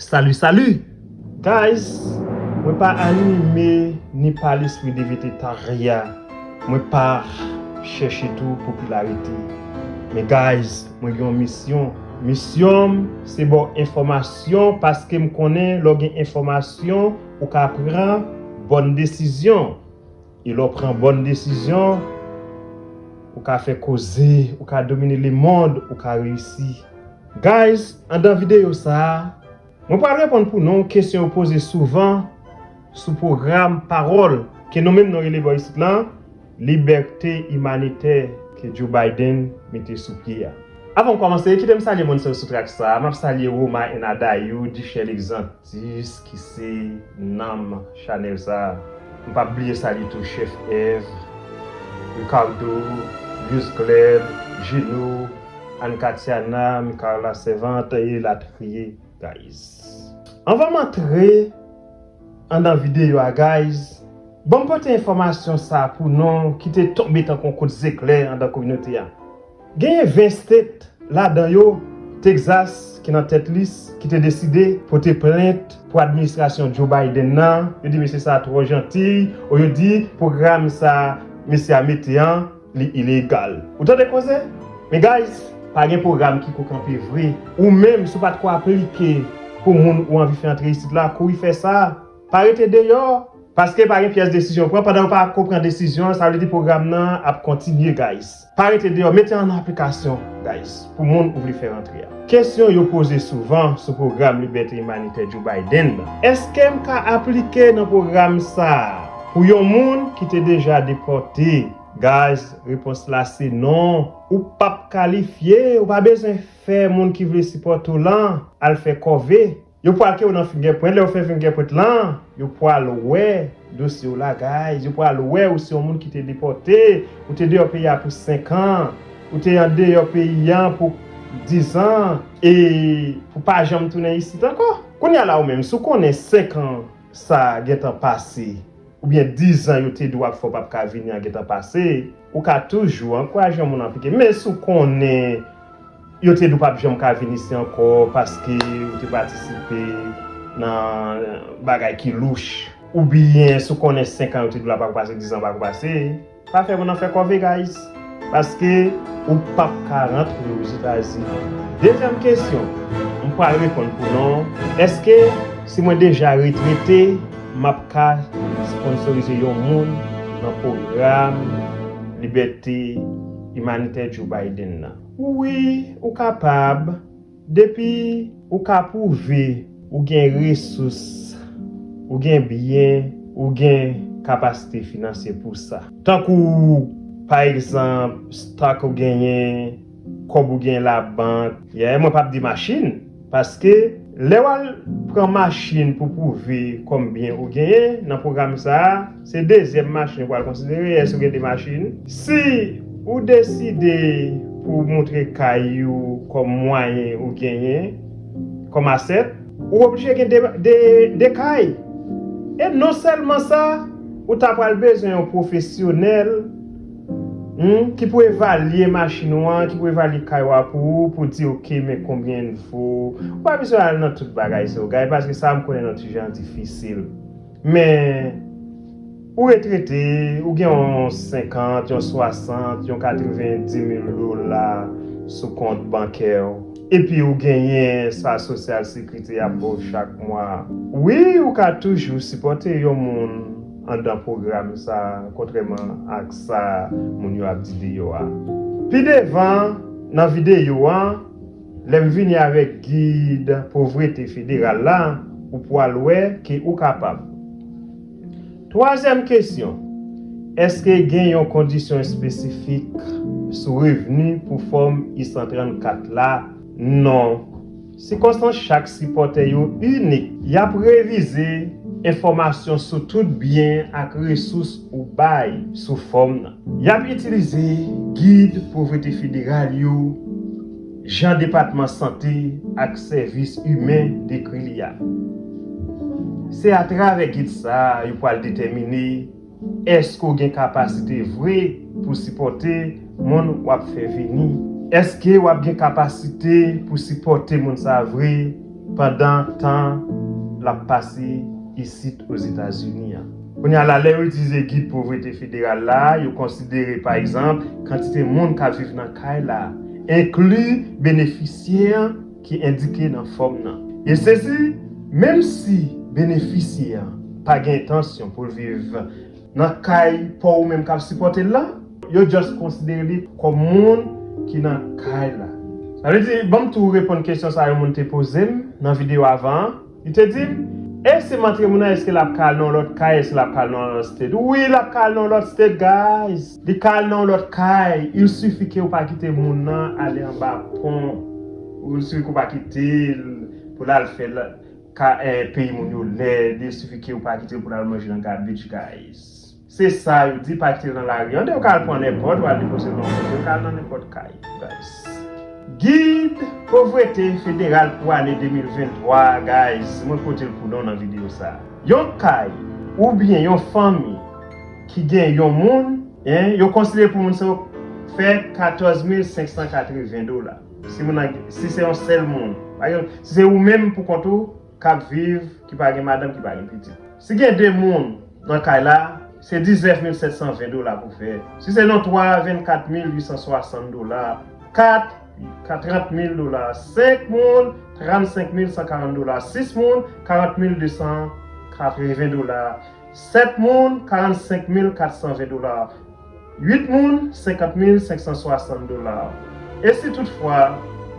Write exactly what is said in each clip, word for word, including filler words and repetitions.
Salut, salut! Guys, mwen pa anime ni pa lespri de vejetaryen. Mwen pa chèche tou popilarite. Men guys, mwen gen yon misyon. Misyon m, se ba w enfòmasyon paske m konnen lè w gen enfòmasyon, ou ka pran bòn desizyon. E lè w pran bòn desizyon, ou ka fè koze, ou ka domine lemonn, ou ka reyisi. Guys, andan videyo sa a, mwen pral reponn pou nou kesyon yo poze souvan sou pwogram pawòl ke nou menm nou rele bò isit lan, libète imanitè ke Joe Biden mete sou pye a. Avan m kòmanse, kite m salye moun sa yo sou trak sa a. M ap salye Roma and Adayou, Dichelle Exantus, ki se nanm chanèl sa a. M p ap bliye salye tou Chef Ev, Ricardo, Blues Club, Gino, Anne Katiana, Michaela Servante, elatriye, guys. Anvan m antre andan videyo a, guys, ban m pote enfòmasyon sa a pou nou ki te tonbe tankou yon kout zeklè andan kominote a. Genyen ven state, ladan yo Texas ki nan tèt lis, ki te deside pote plent pou administrasyon Joe Biden nan. Yo di mesye sa a twò janti, o yo di pwogram sa a mesye a mete an, li ilegal. Ou tande koze? Men guys, pa gen pwogram ki ko kanpe vre. Ou menm, si w pa t ko aplike pou moun ou anvi fè antre isit la, kouri fè sa. Pa rete deyò, paske pa gen pyès desizyon pran. Pandan yo pa ko pran desizyon, sa vle di pwogram nan ap kontinye, guys. Pa rete deyò, mete an aplikasyon, guys, pou moun ou vle fè rantre a. Kesyon yo poze souvan sou pwogram libète imanitè Joe Biden nan. Èske m ka aplike nan pwogram sa a pou yon moun ki te deja depòte? Guys, repons la se non. Ou p ap kalifye, ou pa bezwen fè moun ki vle sipòte w lan al fè kòve. Yo pral ke w nan fingerprint, lè yo fè fingerprint lan, yo pral wè dosye w la, guys. Yo pral wè ou se yon moun ki te depòte, ou te deyò peyi a pou senk an, ou te andeyò peyi an pou diz an, e pou pa janm tounen isit ankò. Kounye a la ou menm, si w konnen senk an sa gentan pase, oubyen diz an yo te di w ap fè w p ap ka vini an gentan pase, ou ka toujou ankouraje yon moun aplike. Men si w konnen yo te di w p ap janm ka vin isi ankò paske ou te patisipe nan bagay ki louch, oubyen si w konnen senk an yo te di w la pa ko pase, diz an pa ko pase, pa fè moun nan fè kòve, guys. Paske ou p ap ka rantre Ozetazini. Dezyèm kesyon, m pral reponn pou non. Èske si mwen deja retrete, m ap ka sponsorize yon moun nan pwogram libète imanitè Joe Biden nan? Wi, ou kapab. Depi ou ka pwouve ou gen resous, ou gen byen, ou gen kapasite finansyè pou sa. Tankou, pa egzanp, stock ou genyen, kòb ou genyen labank. Yeah, mwen p ap di machin, paske lè w al pran machin pou pwouve kòm byen ou genyen nan pwogram sa a, se dezyèm machin yo pral konsidere, èske ou gen de machin. Si ou deside pou w montre kay ou kòm mwayen ou genyen, kòm asèt, ou oblije gen de, de, de kay. E non sèlman sa, ou ta pral bezwen yon pwofesyonèl, hmm, ki pou evalye machin ou an, ki pou evalye kay ou a pou ou, pou di, oke, men konbyen l vo. Ou pa bezwen al nan tout bagay sa yo, guys, paske sa a m konnen yon ti jan difisil. Men, ou retrete, ou gen yon senkant, yon swasant, yon katrevenndimil dola sou kont bankè w. Epi ou genyen sa Sosyal Sekirite y ap ba w chak mwa. Wi, ou ka toujou sipòte yon moun anndan pwogram sa, kontrèman ak sa moun yo ap di deyò a. Pi devan nan videyo an, lè m vini avèk gid povrete federal la, ou pral wè ke ou kapab. Twazyèm kesyon, èske gen yon kondisyon espesifik sou revni pou fòm I san trannkat la? Non. Sikonstans chak sipòtè yo inik. Y ap revize enfòmasyon sou tout byen ak resous ou bay sou fòm nan. Y ap itilize gid povrete federal yo, jan Depatman Sante ak Sèvis Imen dekri li a. Se atravè gid sa a yo pral detèmine èske w gen kapasite vre pou sipòte moun w ap fè vini. Èske w ap gen kapasite pou sipòte moun sa a vre? pandan tan l ap pase isit Ozetazini an. Kounye a la, lè yo itilize Gid Povrete Federal la, yo konsidere, pa egzanp, kantite moun k ap viv nan kay la, enkli benefisyè ki endike nan fòm nan. E sesi, menm si benefisyè a pa gen entansyon pou l viv nan kay pa w ou menm k ap sipòte l la, yo just konsidere li kòm moun ki nan kay la. Sa vle di, ban m tou reponn kesyon sa yon moun te poze m nan videyo avan an. Li te di m, èske m antre moun nan, èske l ap ka al nan yon lòt kay, èske l ap ka al nan yon lòt state? Wi, l ap ka al nan yon lòt state, guys. Li ka al nan yon lòt kay. Il suffit ke w pa kite moun nan ale anba pon. Il suffit ke w pa kite l pou l al fè l ka, eh, peyi moun yo lèd. Il suffit ke w pa kite l pou l al manje nan garbage, guys. Se sa yo di, pa kite l nan lari. An, yo ka al pran nenpòt, w al depoze l nan kote, yo ka al nan nenpòt kay, guys. Gid Povrete Federal pou ane de mil venntwa, guys. Mwen pote l pou nou nan videyo sa. Yon kay oubyen yon fanmi ki gen yon moun, en, yo konsidere pou moun sa yo fè katòz mil senk san katreven dola. Si moun nan, si se yon sèl moun, pa egzanp, si se ou menm pou kont ou k ap viv, ki pa gen madanm, ki pa gen pitit. Si gen de moun nan kay la, se diznèf mil sèt san ven dola pou fè. Si se nou twa, vennkat mil uit san swasant dola. Kat, ka trant mil dola. Senk moun, trannsenk mil san karant dola. Sis moun, karant mil de san katreven dola. Sèt moun, karannsenk mil kat san ven dola. Uit moun, senkant mil senk san swasant dola. E si toutfwa,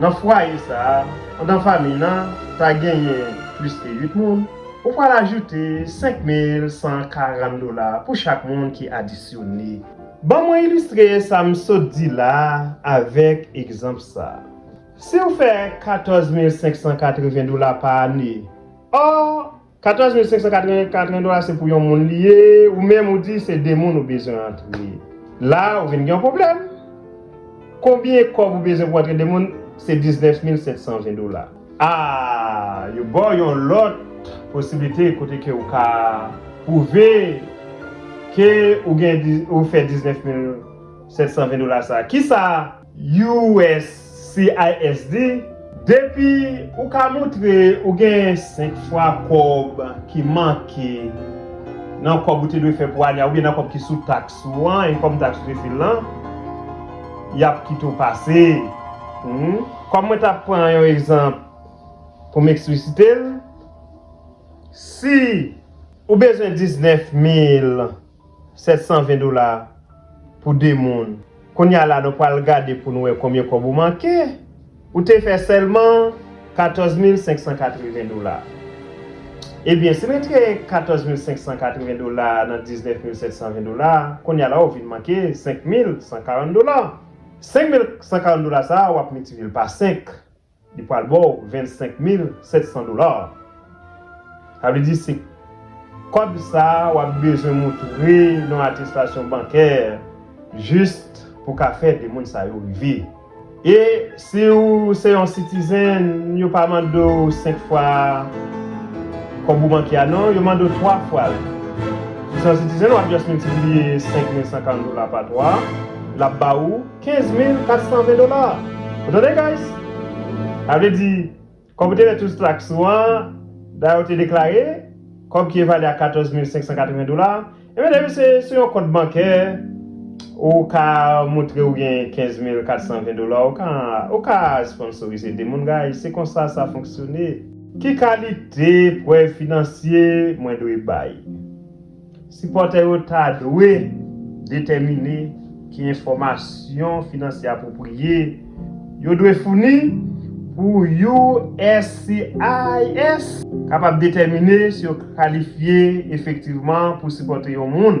nan fwaye sa a, anndan fanmi nan, ta genyen plis ke uit moun, ou pral ajoute senk mil san karant dola pou chak moun ki adisyone. Ban mwen ilistre sa m sot di la a avèk egzanp sa a. Si w fè katòz mil senk san katreven dola pa ane, ò, katòz mil senk san katreven dola se pou yon moun li ye, ou menm ou di se de moun ou bezwen antre. La, ou vin gen yon pwoblèm. Konbyen kòb ou bezwen pou antre de moun? Se diznèf mil sèt san ven dola. A, yo ba w yon lòt posiblite kote ke ou ka pwouve ke ou gen di-, ou fè diznèf mil sèt san ven dola sa. Kisa U S C I S di? Depi ou ka montre ou gen senk fwa kòb ki manke nan kòb ou te dwe fè pou ane a, oubyen nan kòb ki sou taks ou an, income tax ou te file lan, y ap kite w pase. Hmm. Kòm mwen t ap pran yon egzanp pou m eksplisite l, si ou bezwen diznèf mil sèt san ven dola pou de moun, kounye a la, nou pral gade pou nou wè konbyen kòb ou manke. Ou te fè sèlman katòz mil senk san katreven dola. Ebyen, si n retire katòz mil senk san katreven dola nan diznèf mil sèt san ven dola, kounye a la, ou vin manke senk mil san karant dola. Senk mil san karant dola sa a, w ap miltipliye l pa senk. Li pral ba w vennsenk mil sèt san dola. Sa vle di se kòb sa a w ap bezwen montre nan atestasyon bankè jis pou w ka fè de moun sa yo rive. E si w se yon citizen, yo pa mande w senk fwa kòb ou manke a non, yo mande w twa fwa l. Si w se yon citizen, w ap just miltipliye senk mil san karant dola pa twa, l ap ba ou kenz mil kat san ven dola. Ou tande, guys? Sa vle di, kòb ou te mete sou taks ou an, dayè ou te deklare, kòb ki evalye a katòz mil senk san katreven dola, ebyen, depi se sou yon kont bankè, ou ka montre ou gen kenz mil kat san ven dola, ou ka, ou ka sponsorize de moun, guys. Se konsa sa fonksyone. Ki kalite prèv finansye mwen dwe bay? Sipòtè yo ta dwe detèmine ki enfòmasyon finansye apwopriye yo dwe founi pou U S C I S kapab detèmine si yo kalifye efektivman pou sipòte yon moun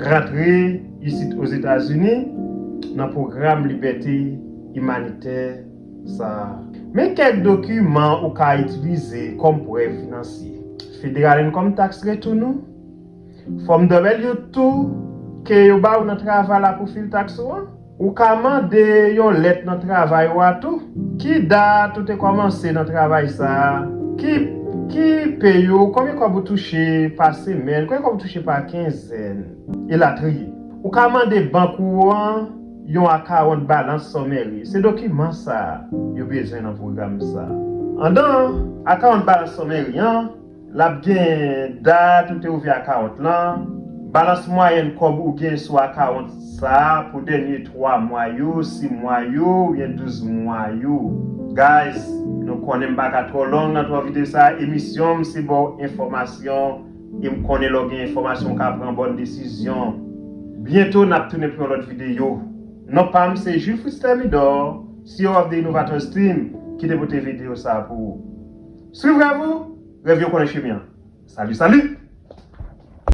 rantre isit Ozetazini nan pwogram libète imanitè sa a. Men kèk dokiman ou ka itilize kòm prèv finansye. Federal Income Tax Return ou, Fòm W two ke yo ba ou nan travay la pou fil taks ou an. Ou ka mande yon lèt nan travay ou a tou. Ki dat ou te kòmanse nan travay sa a? Ki, ki peye w? Konbyen kòb ou touche pa semèn? Konbyen kòb ou touche pa kenzèn? Elatriye. Ou ka mande bank ou an yon account balance summary. Se dokiman sa a yo bezwen nan pwogram sa a. Anndan akawont Balans Sòmeri an, l ap gen dat ou te ouvè akawont lan, balans mwayèn kòb ou gen sou akawont sa a pou dènye twa mwa yo, sis mwa yo, oubyen douz mwa yo. Guys, nou konnen m pa ka twò long nan twò videyo sa a, emisyon m se ba w enfòmasyon, e m konnen lè w gen enfòmasyon w ka pran bòn desizyon. Byento n ap tounen pou yon lòt videyo. Non pa m se Jules Fritz Thermidor, C E O of the Innovators Team, ki te pote videyo sa a pou ou. Swiv rèv ou, rèv yo konnen chemen an. Salut, salut!